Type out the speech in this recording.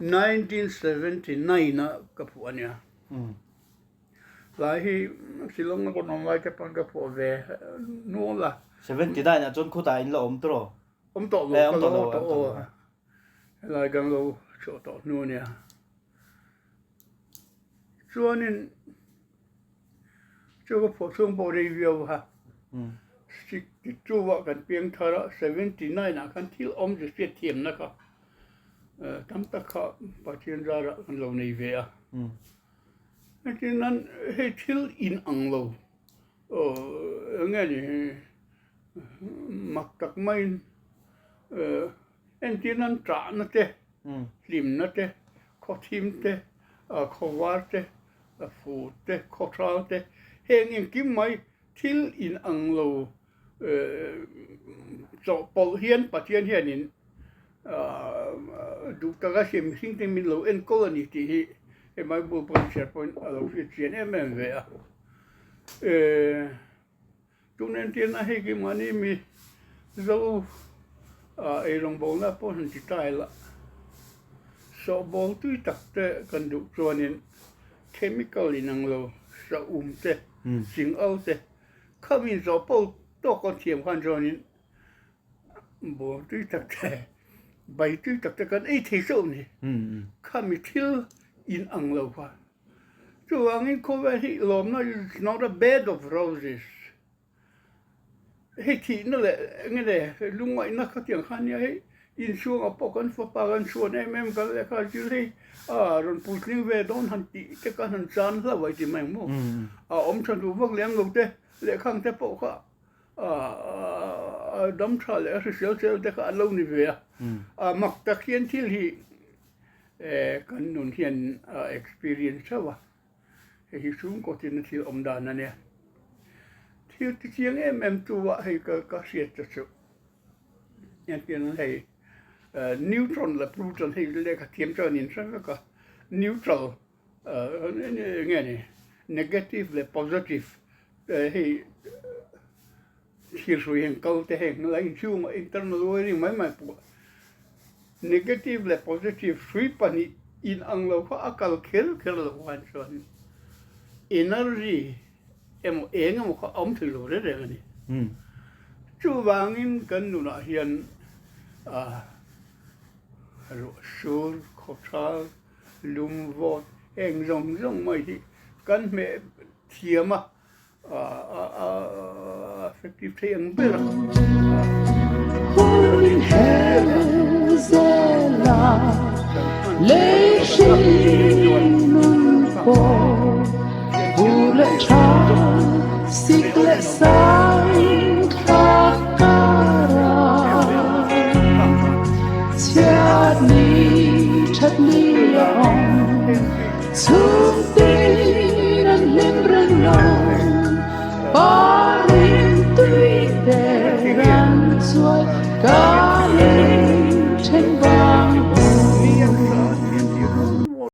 1979 a ka phuah a nia. Tlai hi Shillong a rawn awm lai te pawn ka phuah ve nual a. 79 ah chuan khutah in la awm tawh? Awm tawh lo, ka lo awm tawh aw. Helai kan lo chhuah tawh hnu a nia. Chuanin chu ka phuah chhung pawh rei viau a, 62 ah kan piang thar a, 79 ah khan thil awmze hriat thiamna kha tam tak kha Pathian zarah kan lo nei ve a. Heti nan hei thil in ang lo eng nge ni mak tak maiin entir nan ṭahna te, hlimna te, khawthim te, khawvar te, fur te, khawhral te heng engkim mai thil in ang lo Chawhpawlh hian Pathian hianin duh taka hrim hring te min lo enkawl a ni tih hi hei Bible pawhin chhiar pawhin a lo hriat chian em em ve a. Tun entirna hei khi mahni mi Zo eirawngbawlna pawh han ti ta ila sawhbawl tui tak te kan duh chuanin chemical inang lo saum te, chingau te Khami zawh pawh tawk a thiam khan chuanin bawm tui tak te, bai tui tak te kan ei thei chauh a ni. Khami thil in ang lo kha. Chuvangin khawvel hi lawmna is not a bed of roses. Hei thihna leh enge le lungngaihna khatiang kha nia hei inchhungah pawh kan fapa kan chhuan em em kan lehkha zir hei a rawn puitling ve dawn han tih te khan han chan hlauh a i ti mai ang maw? A awm tha duh vak lem lo te lehkhang te pawh kha a dam tha leh a hrisel sel te kha an lo ni ve a, a mak tak hian thil hi kan nun hian a experience theuh a, hei hi chhungkaw tina thil awm dan a nia. Thil ti chiang em em tu ah hei ka hriat ta chu. Engtin hei neutron leh proton hei lehkha thiam chuan in hre vek a, neutral enge ni negative leh positive hei thirhrui heng kal te heng la inchhungah internal wiring mai mai pawh negative leh positive hrui pahnih inang lo kha a kal kher kher lo khan chuan energy emaw eng emaw kha a awm thei lo reng reng a ni. Chuvangin kan nunah hian ruahsur, khawthal, lum vawt heng zawng zawng mai hi kan hmeh thiam a, a effective thei ang ber a.